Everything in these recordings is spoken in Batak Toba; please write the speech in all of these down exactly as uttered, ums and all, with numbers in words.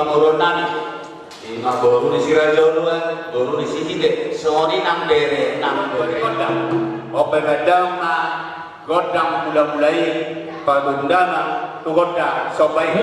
Pamoruon nami, ima boru ni si Raja Uluan, boru ni si Hite, songon i nang bere, nang bere. Gondang. Ope, baen damang ma gondang mula-mula i, paboa damang tu gondang somba i.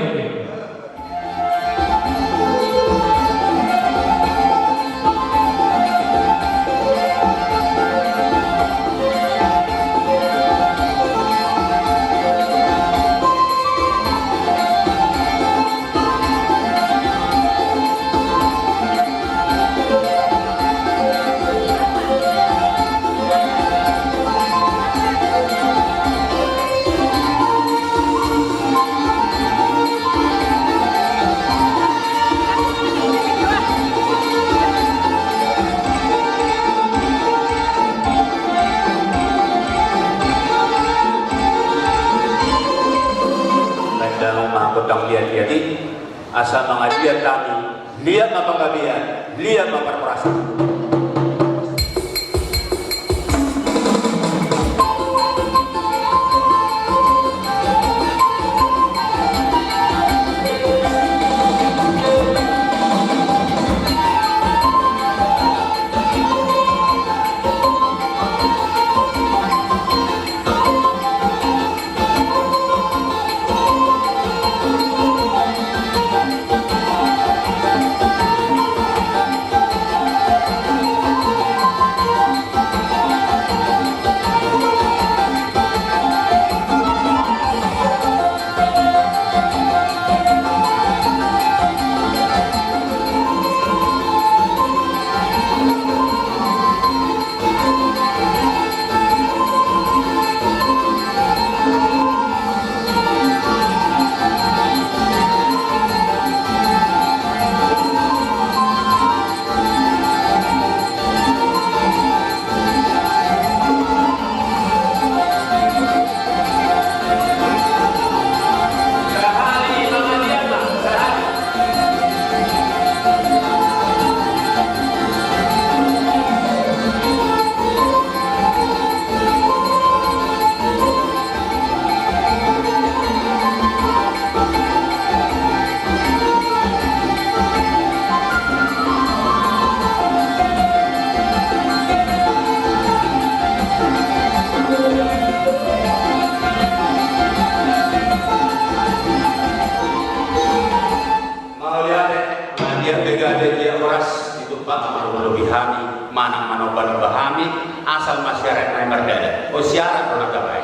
Baen damang ma gondang liat-liat i, asa mangaliat hami, liat ma panggabean, liat ma parhorasan. Mauliate, mauliate, gabe dia horas, ditumpak ma marlobi hami, manang manomba-nomba hami, asal ma siaran nai mardalan. O, siaran do na gabe.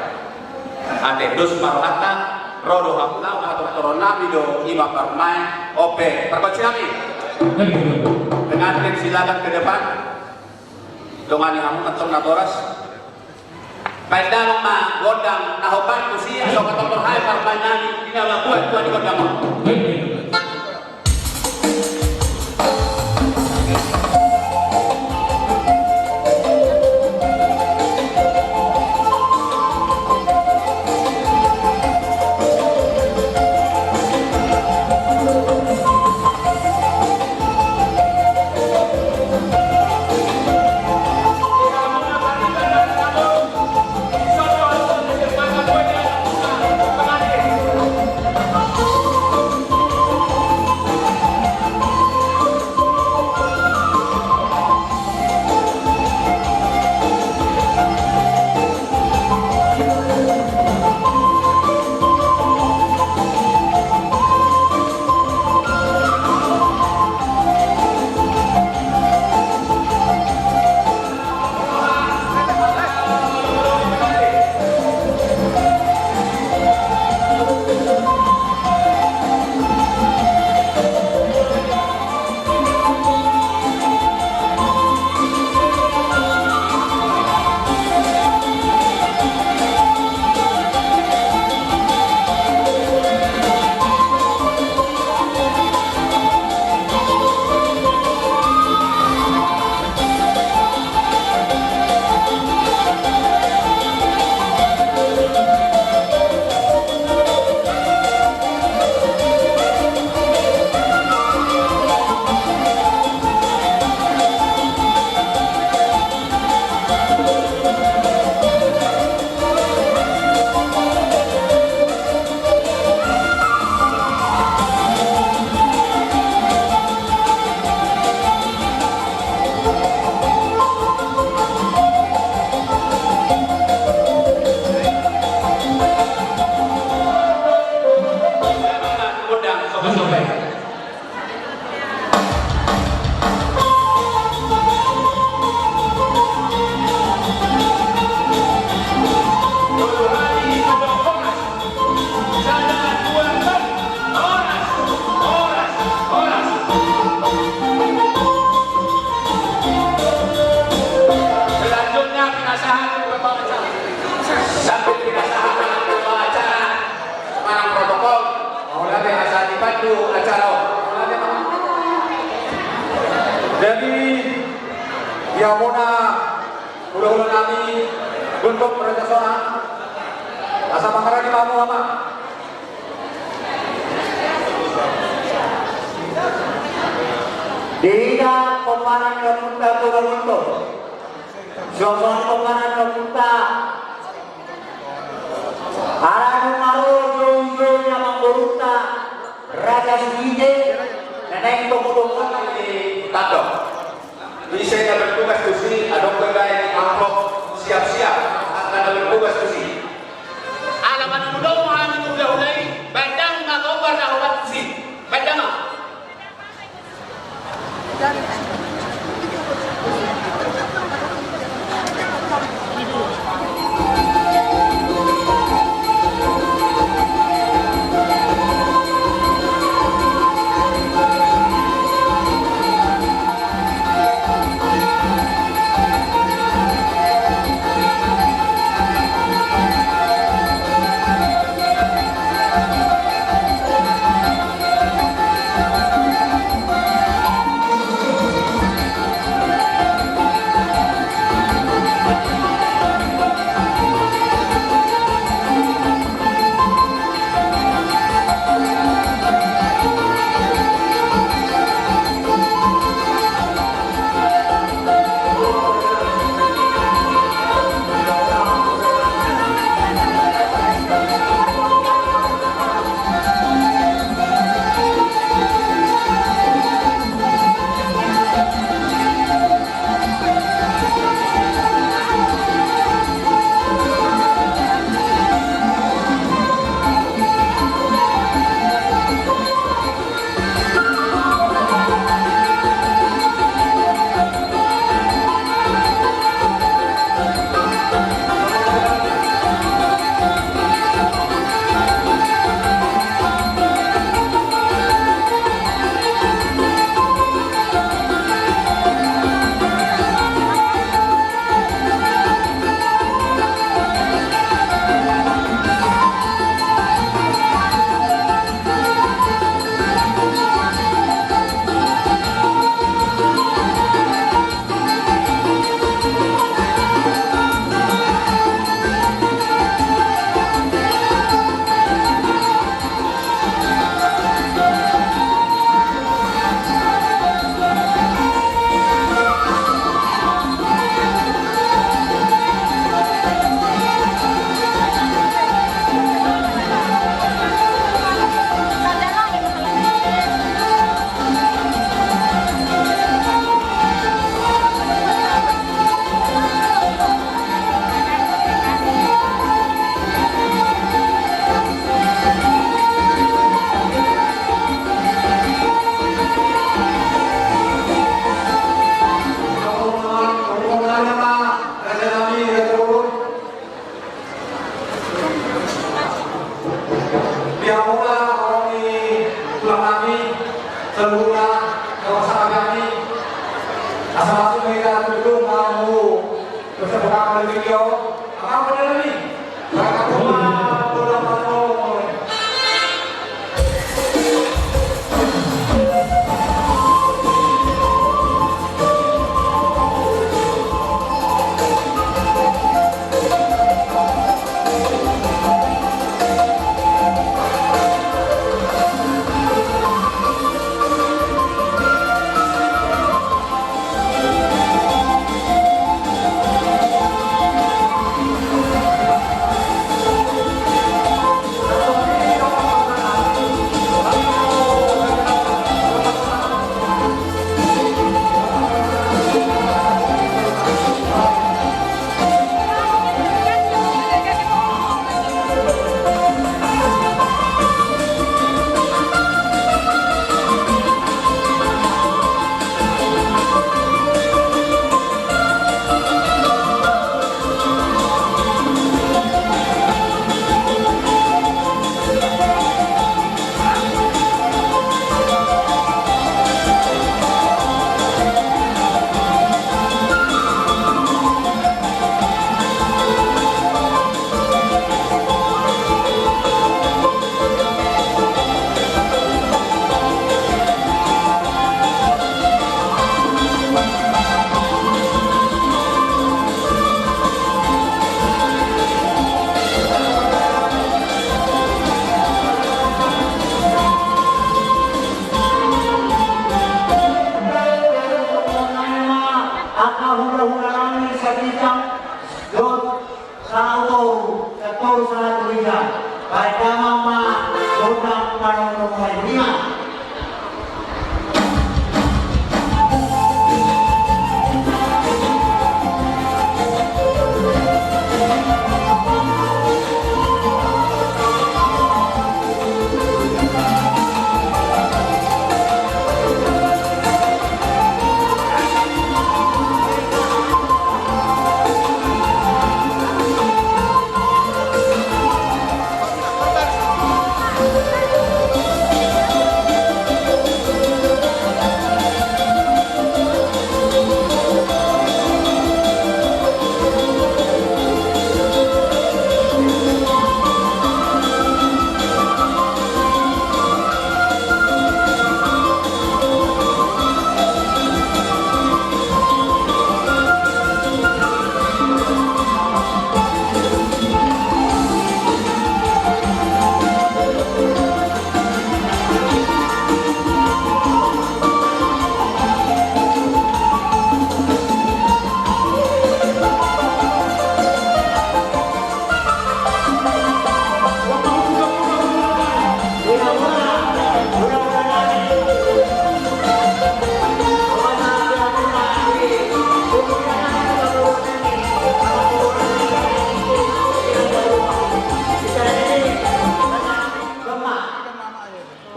Ate, dos ma rohanta, ro do hamu, laho ma tortoron nami do, ima parumaen, ope, pargonsi nami. Pengantin silakan ke depan. Dongani hamu antong natoras. Baen damang ma gondang na hombar tusi, asa patortor hami parumaen nami, di na mambuat tua ni gondang on. Selanjutnya, pinasahat ketua acara. Sambil pinasahat ketua acara, manang protokol, mauliate asa dipandu acara on. Jadi, di hamuna hulahula nami, Gultom Raja Soang, asa mangarani ma hamu, Amang. Diida pomparan ni ompunta Toga Gultom. Suang-suang ni pomparan ni ompunta. Ala nunga ro joujou ni amangborunta Raja Sugite, na naeng tomutomuan di tando. Ise na bertugas tusi, adong pe baen amplop siap-siap, angka na bertugas tusi. Ala manungkun do hami tu hulahula i, baen damang ma hombar na hombar tusi. Baen damang.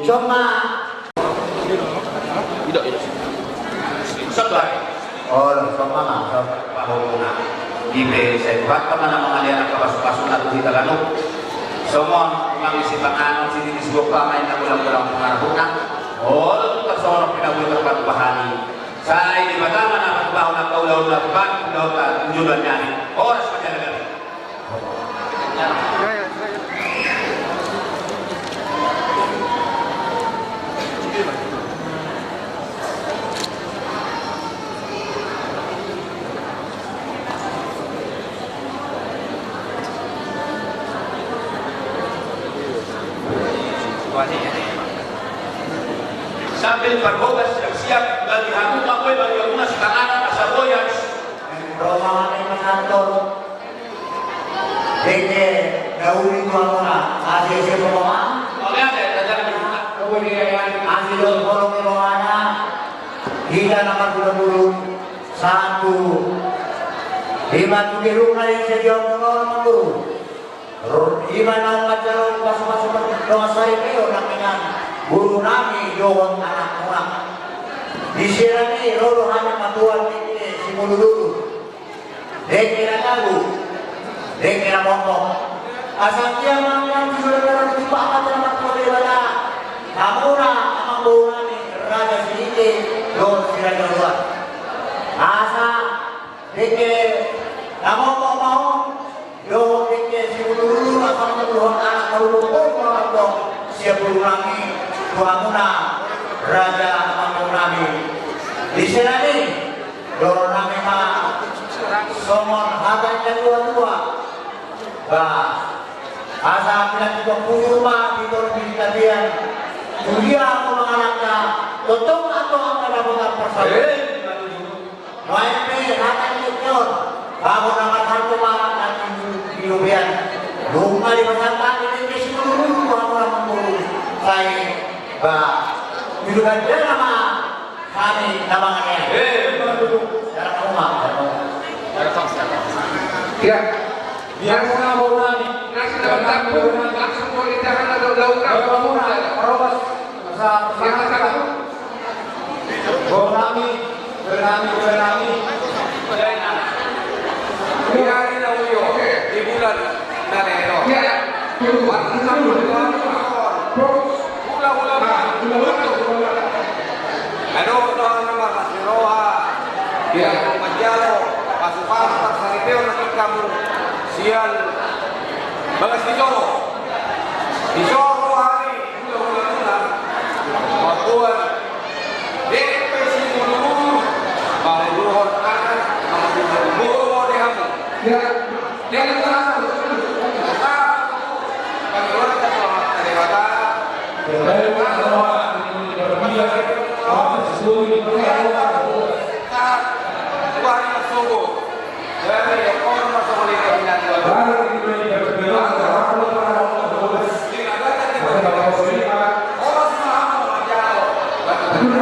Isomma. Ido, ido. Isomma. Oh, isomma ma, isomma. Pahomuna. Dipe sai Tuhan ma na mangalean angka pasupasuna tu hita ganup. Songon mangisi panganon, sini di sigompa ma inna golang-golang pangarahutna. Oh, tu tarsongon pinabuhi terpatupa hami. Sai Debata ma na patupahon angka ulaon na bahat tu joloan nami. Horas ma jala gabe. Sambil marhogas siap-siap bagi hamu ma, bagi hamuna sipanganon asa boi habis. Romangan ni Mas Anton. Dengke, dauri tu hamuna, asa ise pemawaan. Asi dong, holong ni rohana. Hita na marguna-guna. Satu. Ima tu gerung na ise dia pemawaan, guru. Ima naung manjalo pasupasu dongan saripeon nangkiningan guru nami dohot anakmuna. Di sian i ro do hami matuan dengke simulululu, dengke na gabu, dengke na momok. Asa dia manang di surat dalam jumpa amat na martua Debata. Hamuna amangboru nami Raja Sihite dohot si Raja Ruar. Asa dengke na momok ma on. Dohot dengke simulululu, asa mangulahon anak marulung boru na mardok sian boru nami tu hamuna raja amangboru nami. Di sian i dohonon nami ma songon hata ni na tua-tua. Ba asa pinantikhon bujur ma di tondi di tapian. Tu dia hamu mangalangka, tongtong antong angka dapotan parsaulian. Nuaeng pe hata ni tingki on, bagot na marhalto ma na di lobian. Dung ma dipasahat hami dengke simulululu tu hamu amangboru, sai ba julu gandana ma hami na mangalehon. Ia. Biasa na boru nami. Langsung boleh jalan atau lautan. Boru nami, boru nami, boru nami. Di ari na uli on, di bulan na leleng on. Waktu na uli on. Hula-hula ma. Adong do na marlas ni roha. Ia manjalo pasupasu parsaripeon nangkin hamu sian bagas ni joro. Di joro ari hula-hula muna mamboan dengke simulululu, mangulahon anak, mangulahon boru di hamu. Iya.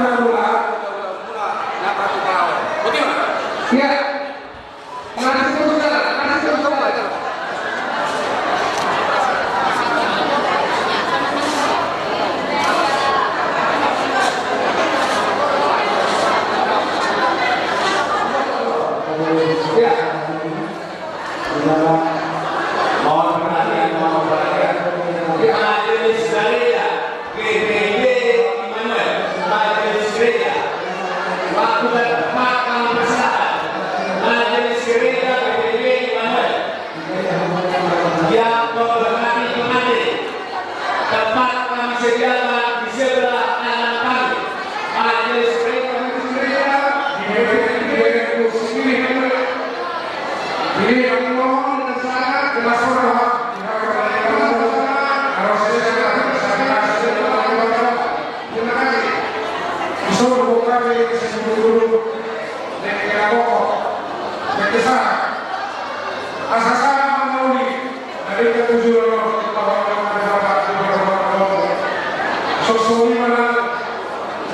Mohon perhatian, mohon perhatian. Majelis Gereja G P I P Immanuel, Majelis Gereja. Waktu dan tempat kami persilakan. Majelis Gereja G P I P Immanuel. Yang menghormati pengantin. Tempat kami sediakan di sebelah kanan kami. Majelis Gereja, Majelis Gereja, Terima kasih. Disuruh buka di sini dulu. Asa sahat ma uli, na denggan tu joloan on, di paholan ni Debata, di paholan ni Debata. Sosoli ma nang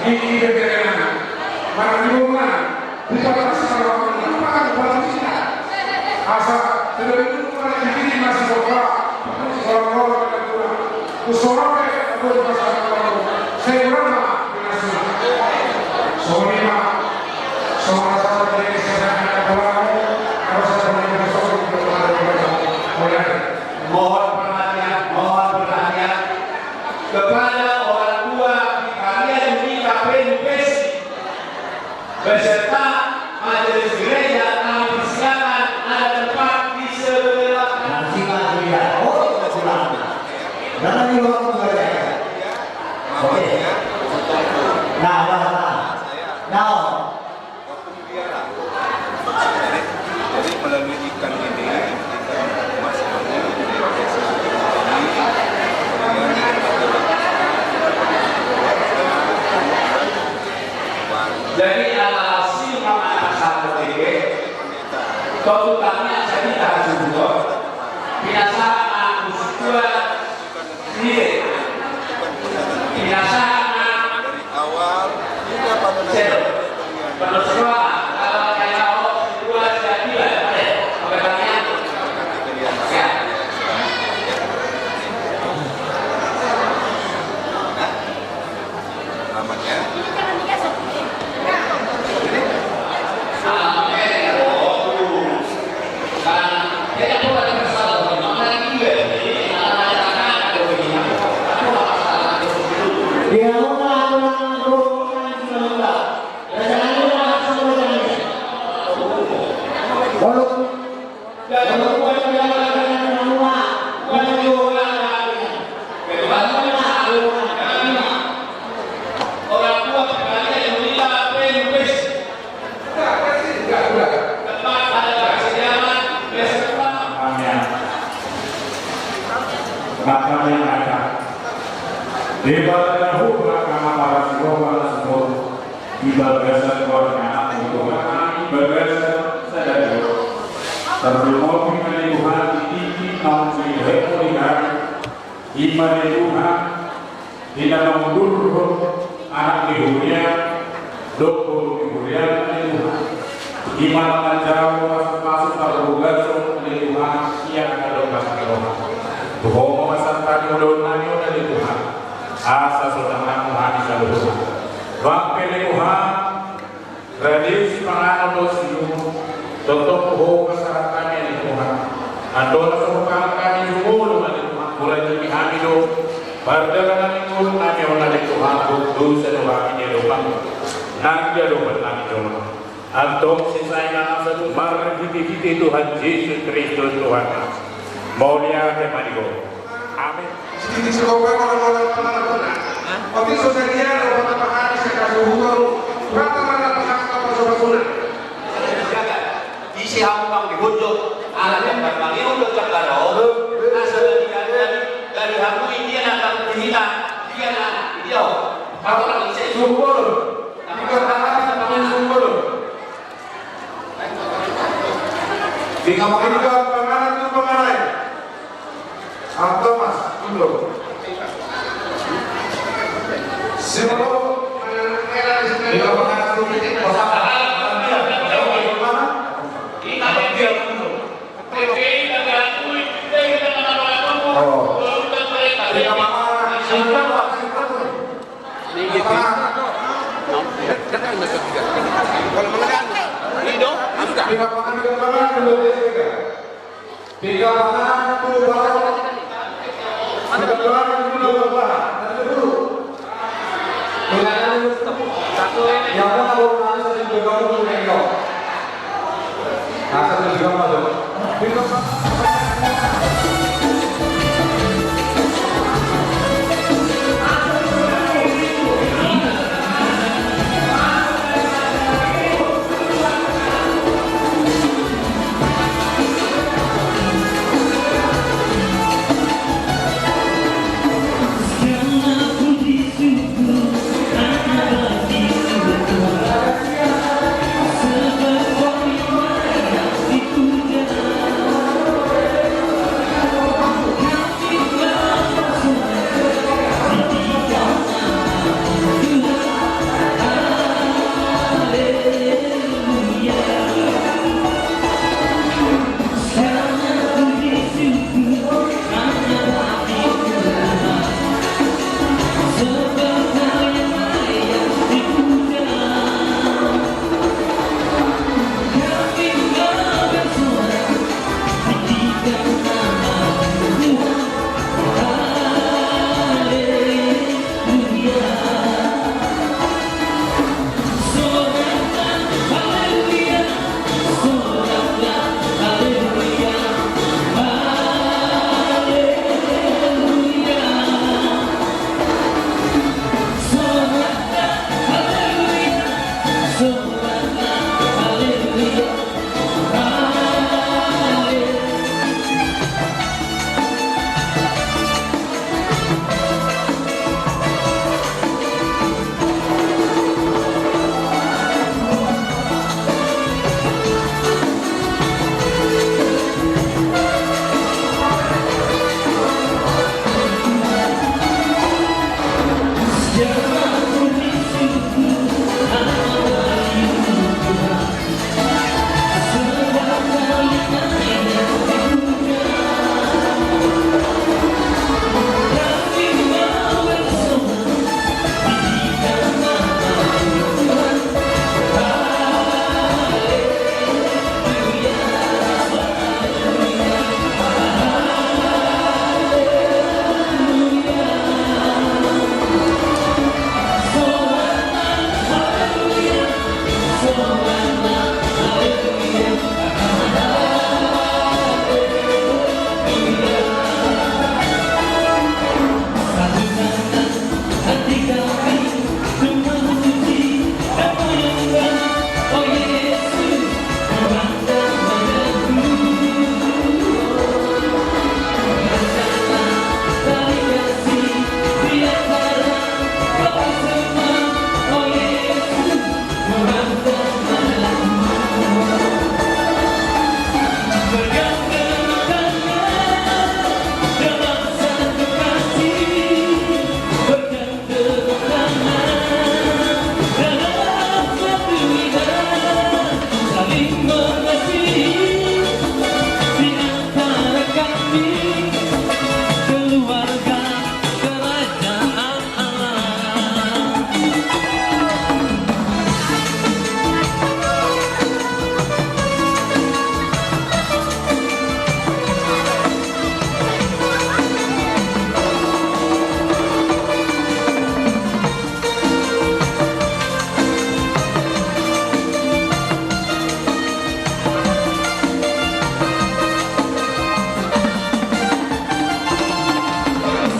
di beberengan, manang di bongan, di patas paruan, di patas paruan. Asa, tidak dulu pernah dipilih masih bola, sekolah-sekolah, Usorone, aku di pasar kamu. Saya kurang apa? Sorry, Pak. Soal saya dari saya anak kamu, kalau saya dari besok, Mulai. Mohon perhatian, mohon perhatian kepada orang tua di kalian di K P U P S I beserta majelis gereja, kami persilakan ada tempat di sebelah kanan. Nanti lagi ya. Oh, itu pulang. Jangan di waktu aja. Oke. Nah, nah, nah. Nah. Jadi, jadi melalui ikan ini, ikan emas ini, jadi ala hasil makanan saat ini, kau utangnya jadi tak jumlah. Biasa aku sudah Iya. Biasa. Awal, kita pada Sel. Penuh semua. Kalau saya mau, dua, tiga, tiga. Oke. Oke, Bang, ya. Ya. Nah. Selamat ya. Amen. Maka yang ada. Debata na hurang, na parasiroha, na sumurung. Di bagasan goar ni Anakmu Tuhan nami, bagasan sadari on. Tarlumobi ma ale Tuhan di tingki naung pinatupa di hami, i ma ale Tuhan, di na mangundurhon anak ni huriaM dohot boru ni huriaM ale Tuhan. I ma na manjalo pasupasu parbagason ale Tuhan sian na adong na sasala. Tu Ho ma pasahat hami ulaon nami on ale Tuhan. Asa so tanganmu hami saluhutna. Bangke ale Tuhan, rade sipanganon dohot siinum, tongtong Ho pasahat hami ale Tuhan. Andorang so hupangkami jumolo ma ale Tuhan, mulai jumi hami do, pardalanan ni ngolu nami on ale Tuhan, dosa do hami di adopanMu, nang di adopan nami jolma. Antong sisai ma nasa tu marhitehite Tuhan Jesus Kristus Tuhanta. Mauliate ma di Ho. Amin. Sititi sikope molo molo pangalatuna. Otik so sadia do mata pahari seka suhuton. Rata mana pahari apa sobatuna. Ise hamu bang di Bojo. Ala jambar mangiru do jambar o. Asa lagi dari hamu i dia na bang di hita. Dia na dia o. Apa lagi ise suhuton. Tiga halaman tangan sumbolo. Tiga halaman panganan tu panganan. Anto mas, ulo. Sebelum Tiga pasangan, dua pasangan. Tiga pasangan, dua pasangan. Yang mana baru nanti saya juga mau punya kau. Asal juga masuk.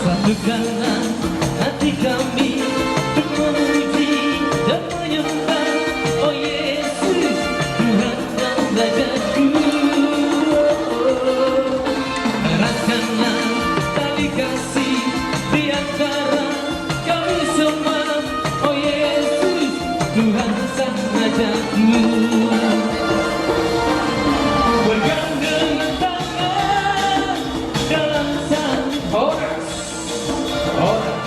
Satukanlah hati kami untuk memuji dan menyembah, oh Yesus, Tuhan dan Rajaku. Eratkanlah tali kasih di antara kami semua, oh Yesus, Tuhan sang Rajaku. Bergandeng tangan dalam satu. Horas. Horas.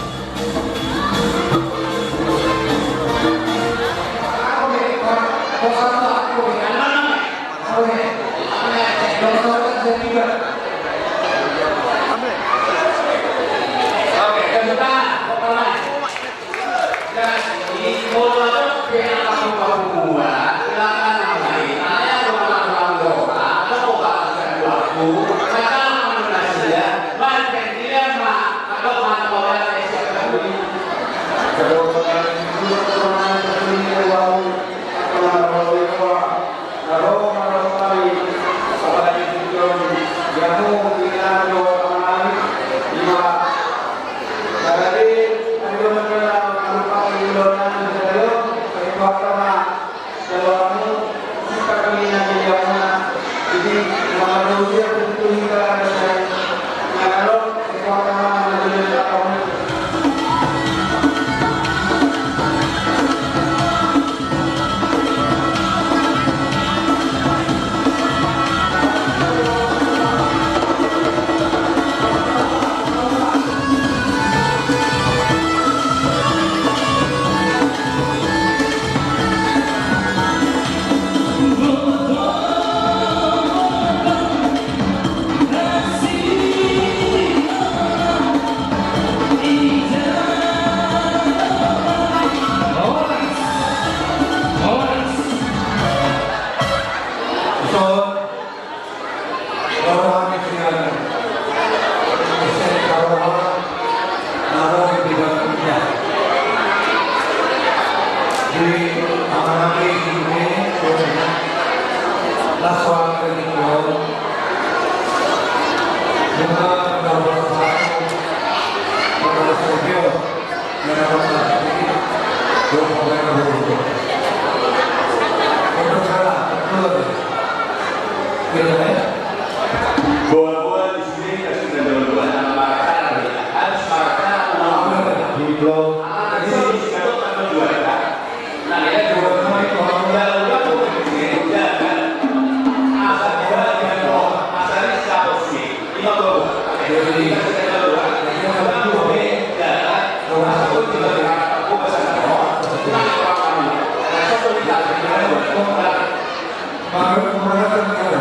Maka, maka, maka,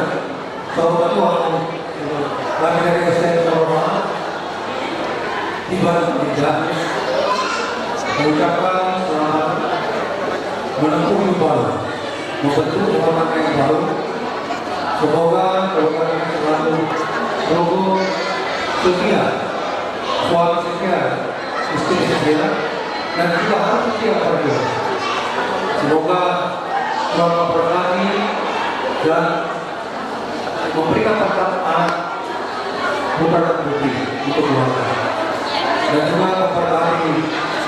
Bapak Tuhan, kami dari S T M Saloma, tiba di gereja, mengucapkan selamat menempuh hidup baru, membentuk rumah tangga yang baru. Semoga keluarga selalu rukun, setia, suami setia, istri setia, dan juga harus setia pada Tuhan. Semoga Tuhan memberkati dan memberikan berkat anak putra dan putri untuk keluarga. Dan juga memberkati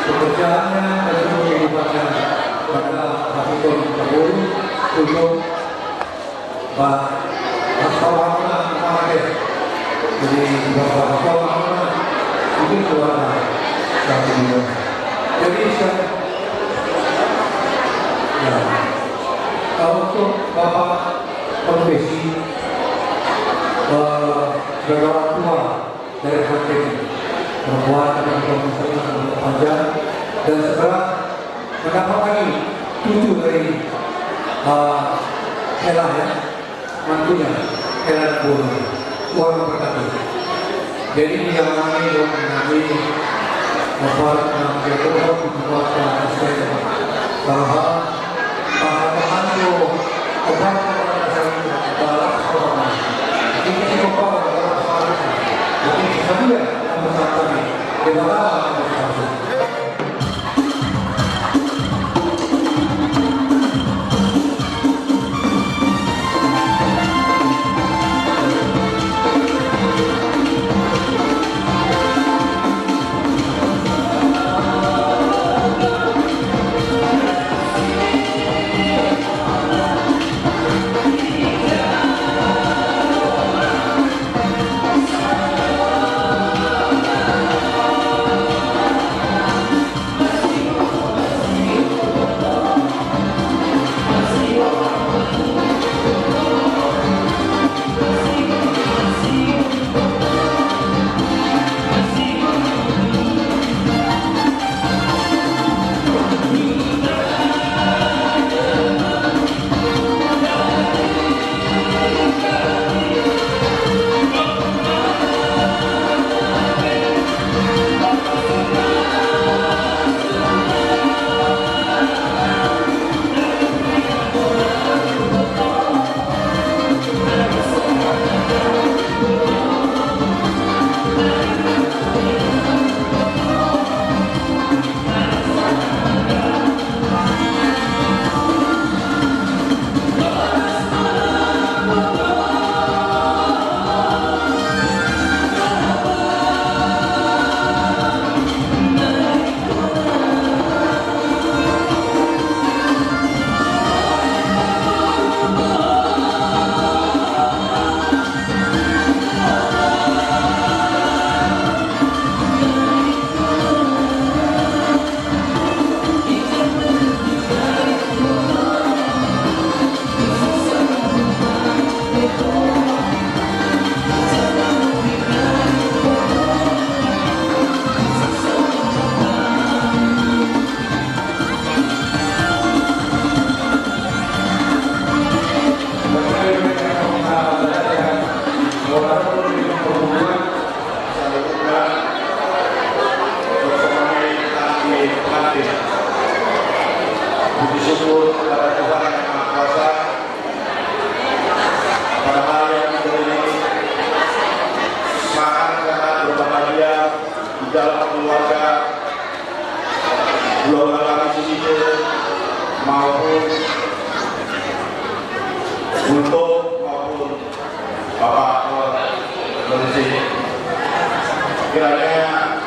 pekerjaannya dan juga kehidupannya pada satu tahun ke depan untuk Pak Asal Haruna kemarin. Jadi Bapak Asal Haruna mungkin keluarga satu dua. Jadi saya, ya, kalau untuk Bapak Profesi, eh, sebagai orang tua dari Hakim, perempuan, dan perempuan yang panjang, dan segera mendapat lagi cucu dari, eh, Ella, ya, mantunya, Ella dan Bono. Tuhan memberkati. Jadi, yang kami, yang kami, Bapak, yang dia berbuat, berbuat, Bapak, Bapak, Puji syukur kepada Tuhan yang Maha Kuasa, pada hari yang indah ini, sangat-sangat berbahagia di dalam keluarga, keluarga kami sendiri, maupun untuk, maupun Bapak, eh, Polisi. Kiranya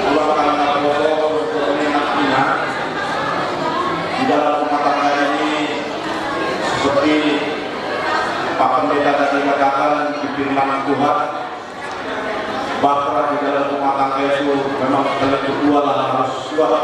Allah akan mengampuni untuk anak-anak di dalam rumah tangga ini, seperti Pak Pendeta tadi katakan di firman Tuhan, bahtera di dalam rumah tangga itu memang sekali kedua lah harus kuat.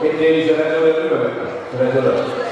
Ende, sera jolo, sera jolo.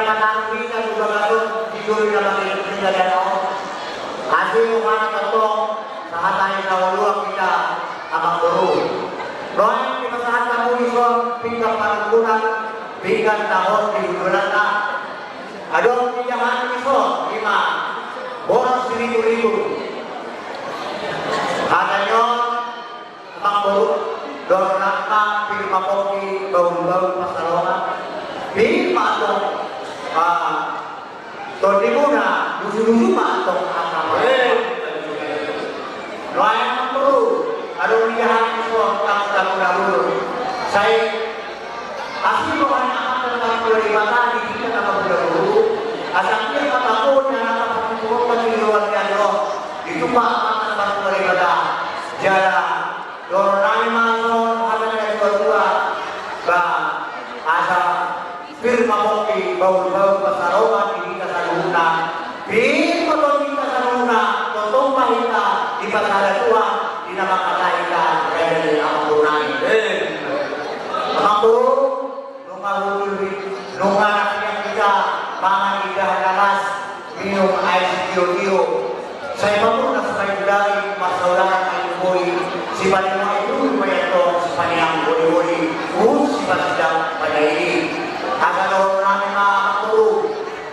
Mataru hita tu bagasan di doli na mangihut hita di anak on. Asi rohana tongtong sahata hita uluan hita amangboru. Nuaeng dipasahat hamu dison pinggan panungkunan, pinggan na hot di hundulanna. Adong di jahaon dison ima boras siritu-ritu. Hata ni on, amangboru, dohonon ma pir ma pongki, bahulbahul pansalongan. Pir ma antong, ah, tondimuna, busu-busu ma antong angka pansalongan. Nuaeng amangboru, adong di jahaon dison tamu-tamu na hurang. Sai asi roha ni Amanta Debata di hita na marhulahula. Asa anggiat ma tangkas na angka pansalongan di luar ni ari on ditumpak Amanta Debata. Jala dohonon nami ma songon hata ni na tua-tua, ba asa pir ma pongki, bahulbahul pansalongan di hita saluhutna. Pir ma tondinta saluhutna, tongtong ma hita dipasahat Tuhan di na mangkatai hita, raja ni amangboru nami. Amangboru, nunga hundul, nunga rap hita mangan indahan na las, minum aek sitio-tio. Sai mamurnas ma i tu daging, marsaudara ma i tu bohi, sipaningot i tu bohi ma i antong, sipaningot boli-boli, huhut sipasidang panyaidi. Asa dohonon nami ma amangboru,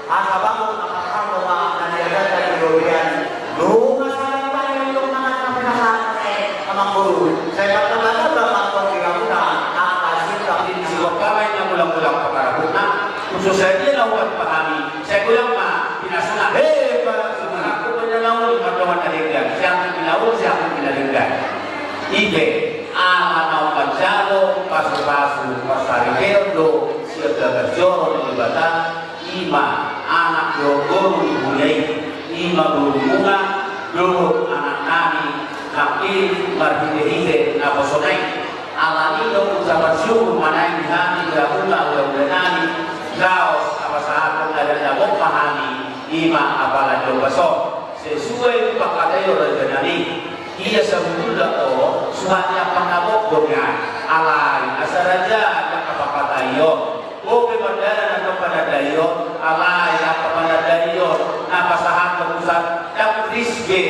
asa bangun ma parhalto ma na niagatan di robean. Nunga sada hita i antong mangan na pinasahat i amangboru. Sai martamba-tamba ma antong di hamuna angka sintang. Di si Bapa ma i na mula-mula pangarapunna, khusus sadia na huampahami. Sai godang ma pinasuna, he, pa, sumanakku ma na nauli mardongan na denggan, siangkup ni nauli, siangkup ni na denggan. I pe, ala naung manjalo pasu-pasu parsaripeon do sian bagas joro ni Debata, i ma anak dohot boru ni huria i, i ma borumuna dohot anaknami, nangkin marhite-hite naposona i. Alani do ucapan syukur ma nuaeng di hami di hamuna hula-hulanami, laos pasahathon na denggan ma hami, i ma apala di ombas on. Sesuai tu pangkataion rajanami, ia sabutulna on suhat ni ampang na gogo nian, alai asa raja angka pangkataion. Bope mardalan antong panandaion, alai angka panandaion na pasahathon ucapan teknis be,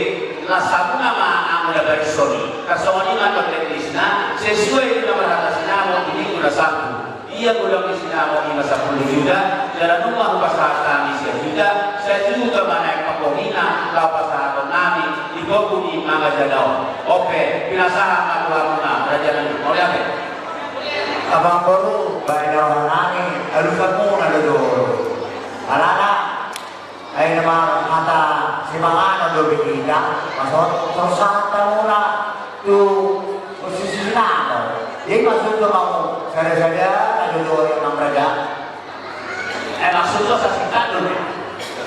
las hamuna ma anggo na barison i. Tarsongon i ma antong teknisna, sesuai tu na marhata sinamot di minggu na salpu. Ia godang ni sinamot i ma sampulu juta, jala nunga hupasahat hami sia juta, sia juta ma nuaeng panggohina laho pasahaton nami di pogu ni mangajana on. Ope, pinasahat ma tu hamuna rajanami, mauliate. Amangboru, baen roha nami, alusan muna do jolo. Alana, ai na ma hata simanganon do be hita, maksud, songon sahat hamuna tu sisi sinamot. Jadi maksud do mau sada-sada na do jolo, amang raja. Eh, maksud do sasintandon.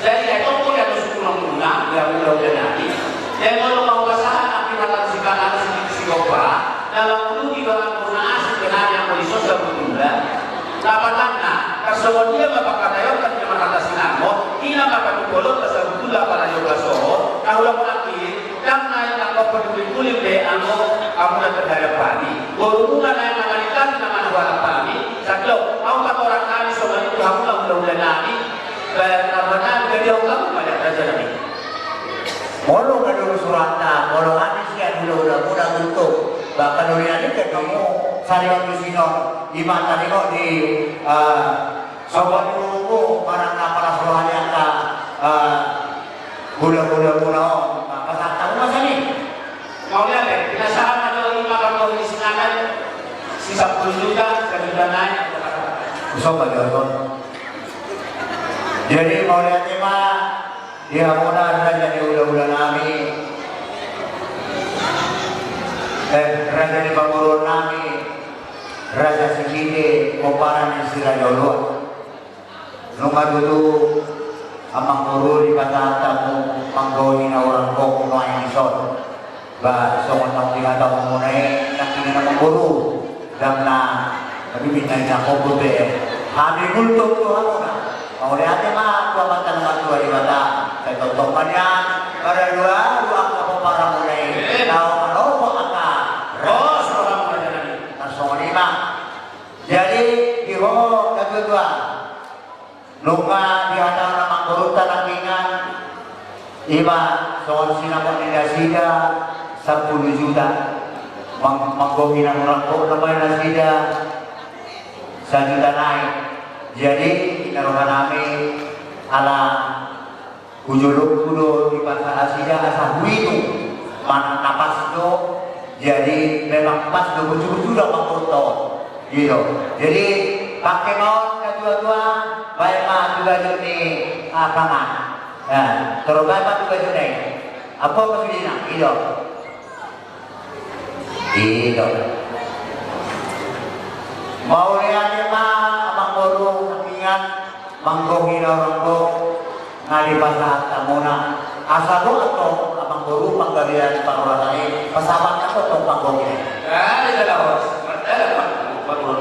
Jadi, eh, tongko ya do suku nang muna, ya muna udah nani. Jadi, molo mau pasahat, tapi makan si kanan, si, si gopa, dalam ulu di bawah muna asik, benar yang mau disosa betunda. Lapatanna, tarsongon dia ma pangkataion, kan dia marhata sinamot, ina ma patupolon, tasabutulna apala di ombas on, na hula-hula i, Ndang naeng nangkok paduling-duling be anggo hamuna terhadap hami. Borumuna naeng mangalingkali na manang huarap hami. Sadok, mau patorang hami songon i tu hamuna hula-hula nami. Baen roha nami, jadi au hamu ma raja nami. Molo na dulu suratna, molo hami sian hula-hula muna guntuk. Bahkan uli nami kan kamu saringot di sinon, i ma taringot di, eh, sobat ibu-ibu, manang na palas roha ni angka, eh, Hula-hula muna on, pasahat hamu ma sian i. Mauliate, pinasahat ma jo i ma panggohi ni si Nanan, si sampulu juta, sajuta nai. Uso ma jo on. Jadi mauliate ma di hamuna raja ni hula-hula nami, eh, raja ni pamoruon nami, Raja Sihite, pomparan ni si Raja Oloan. Nunga tutu amangboru dipasahat hamu panggohi na hurang gok nuaeng dison. Ba songon naung dihatahon muna i nangkin amangboru, ndang na, tapi minta i na kombur be. Hami mulak tu hamuna. Mauliate ma tu Amanta na martua Debata. Sai tongtong ma nian mardalan angka pomparan muna i. Laho manopo angka ros. Tarsongon i ma. Jadi di ho na tua-tua. Nunga dihatahon amangborunta nangkiningan, ima songon sinamot ni nasida sampulu juta. Mang-, manggohi na hurang, na baen nasida sajuta nai. Jadi, na rohanami ala hujolongku do dipasahat nasida asa huinum, manang na pas do. Jadi memang pas do, bujur-bujur do amangboru. Gitu. Jadi pake ma on na tua-tua, baen ma tu gajut ni, ah, paman. Nah, torus baen ma tu gajut ni. Apa maksudnya? Gitu. Gitu. Mauliate ma amangboru, ingat, manggohi na hurang gok na dipasahat hamuna. Asa gok antong amangboru panggabean parhorasan i, pasahat antong panggohi. Nah, di dalam horas, mardalan panggohi, panggohi.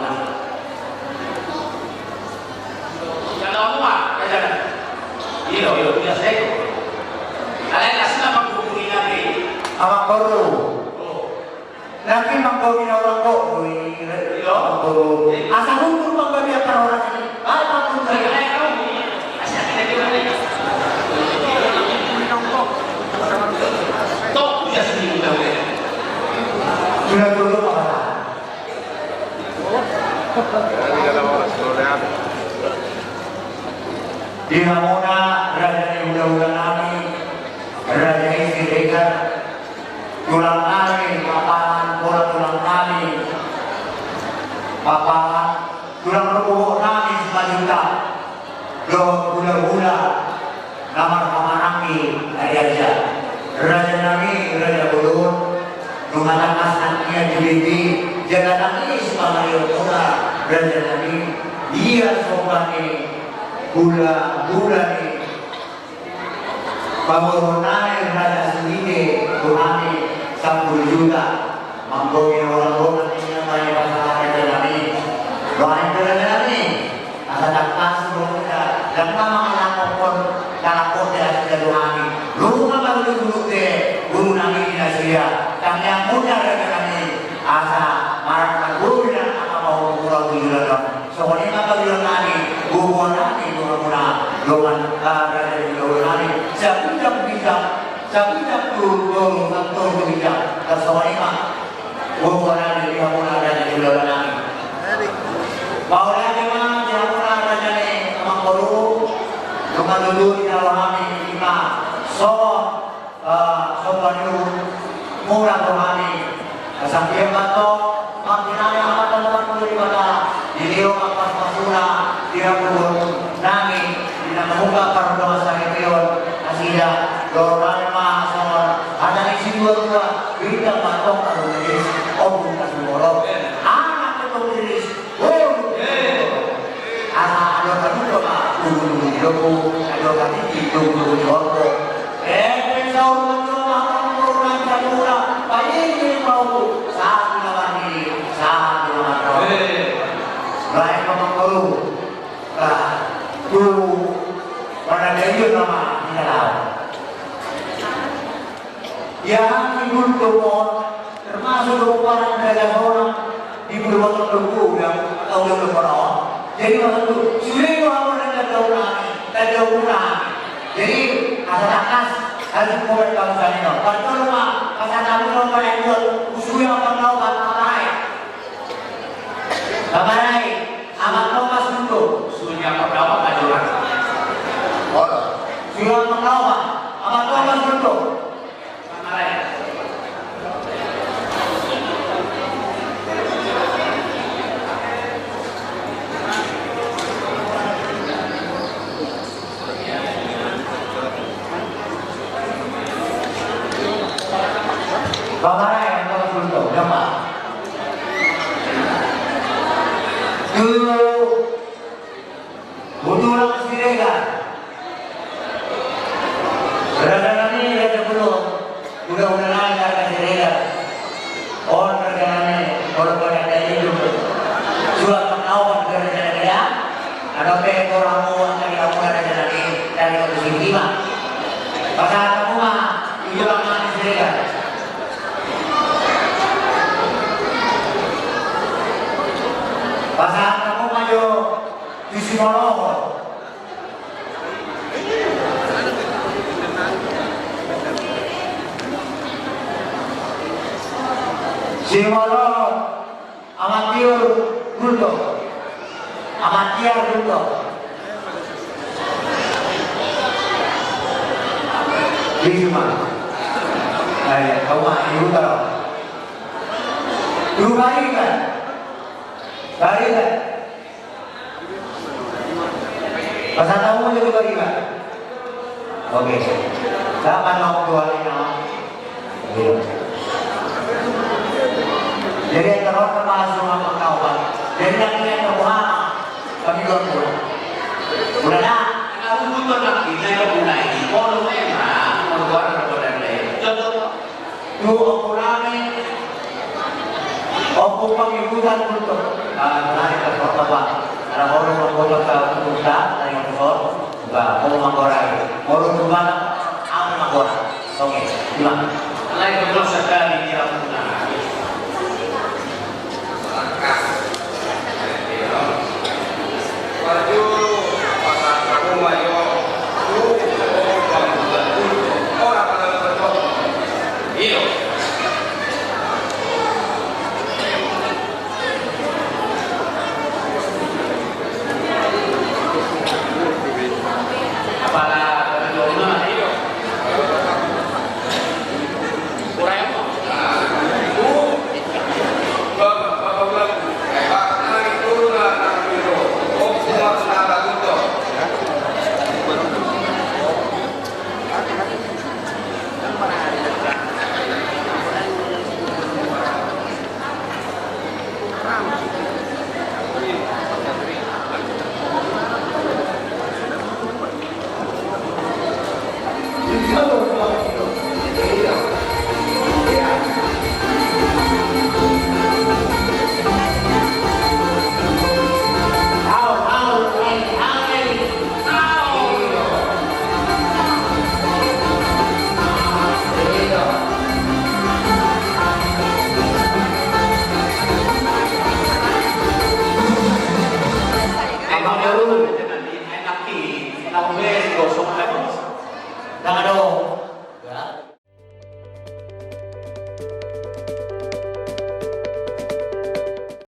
Amangboru. Nangkin manggohi na hurang gok do i, amangboru. Asa hundul panggabean parhorasan i. Baen panggohi. Sudah dulu, Pak. Di hamuna raja ni hulahula nami, raja i Siregar, tulang nami Papahan, bola tulang nami Papahan, tulang rorobot nami Simanjuntak, dohot hulahula na marhahamaranggi Arianja. Raja nami, raja bolon, nunga tangkas nangkin dibege jala tangis pangarion muna, raja nami, ia somba ni hulahula ni pamoruon nami raja Sihite tu hami sampulu juta. Manggohi na hurang gok nangkin na baen pasahat raja nami. Dohot raja nami. Asa tangkas do muna, ndang na mangalangkokkon, na langkok do nasida tu hami. Nunga margulung-gulung be boru nami di nasida. Tangiang muna raja nami. Asa marangkup na angka pahompu muna tu joloan on. Songon i ma pangulahon nami, boboan nami tu hamuna, dongan, ah, raja ni hulahula nami. Saginjang-ginjang, saginjang tu toru, saginjang tu ginjang. Songon i ma. Boboan nami di hamuna raja ni hulahula nami. Mauliate ma di hamuna raja ni amangboru. Nunga tutu di na rohami ima songon, eh, somba ni uhum muna tu hami. Asa anggiat ma antong mangkinai amanta na martua Debata dilehon ma pasu-pasuna di hangoluan nami. Di na mamungka pardomuan saripeon nasida, dohononnami ma songon hata ni situa-tua, bintang ma antong alu riris, ombun na sumorop, anak na tong riris, boru. Asa adong na muda ma, tubu-tubu ni lombu, adong na tinggi, tubu-tubu ni horbo. Epeng saur matua ma, amangboru nami satua, painggil ma ombun, sahat tu na marnini, sahat tu na marnono. Baen ma amangboru. Bah, tu mana dia nama di dalam. Ia hami dulu tu pohon, termasuk tu pohon ada pohon di Purwokerto dulu, udah tahu dulu pohon. Jadi maksud tu, sudah itu apa yang kita tahu nami, kita tahu nami. Jadi asa tangkas harus komen bangsa ini. Kalau rumah, pasal tamu rumah yang buat, usulia apa tahu apa lain. Babarai, amang Romas Hundo. Suhut ni amang Romas Majora. Olo. Suhut amang Romas, amang Romas Hundo. Babarai. Babarai, amang Romas Hundo, siapa? Dulu, Butulang Siregar. Raja nami, raja bolon. Udah, udah nai, raja Siregar. On raja nami, bolon pada dari itu. Surat pengawan ke raja nami ya. Ada pe orang mau dari kamu raja nami, dari kamu sini mah. Pasahat hamu ma, Butulang nami Siregar. Pasahat hamu ma jo. Di Simorongkot. Jumolo Amatiar Gultom. Amatiar Gultom. Di rumah. Nah, ya, kau mah di huta. Rumah ikan. Barikan. Pasahat hamu jo tu Bariba. Oke. Dapat nomor dua ni, no? Iya. Jadi, yang terhormat Pak Haji Muhammad Kawan. Jadi, yang ini yang terhormat, kami dua puluh. Udah dah. Aku butuh lagi, saya mau mulai. Kalau memang, mau keluar, keluar dari. Contoh, tu Ompu nami, Ompu Pangihutan Gultom. Ah, menarik, Pak, Pak, Pak. Ada orang mau buat, Pak, Pak, dari Ompu Sor. Buka, mau manggorai. Mau rumah, aku manggorai. Oke, terima. Lain,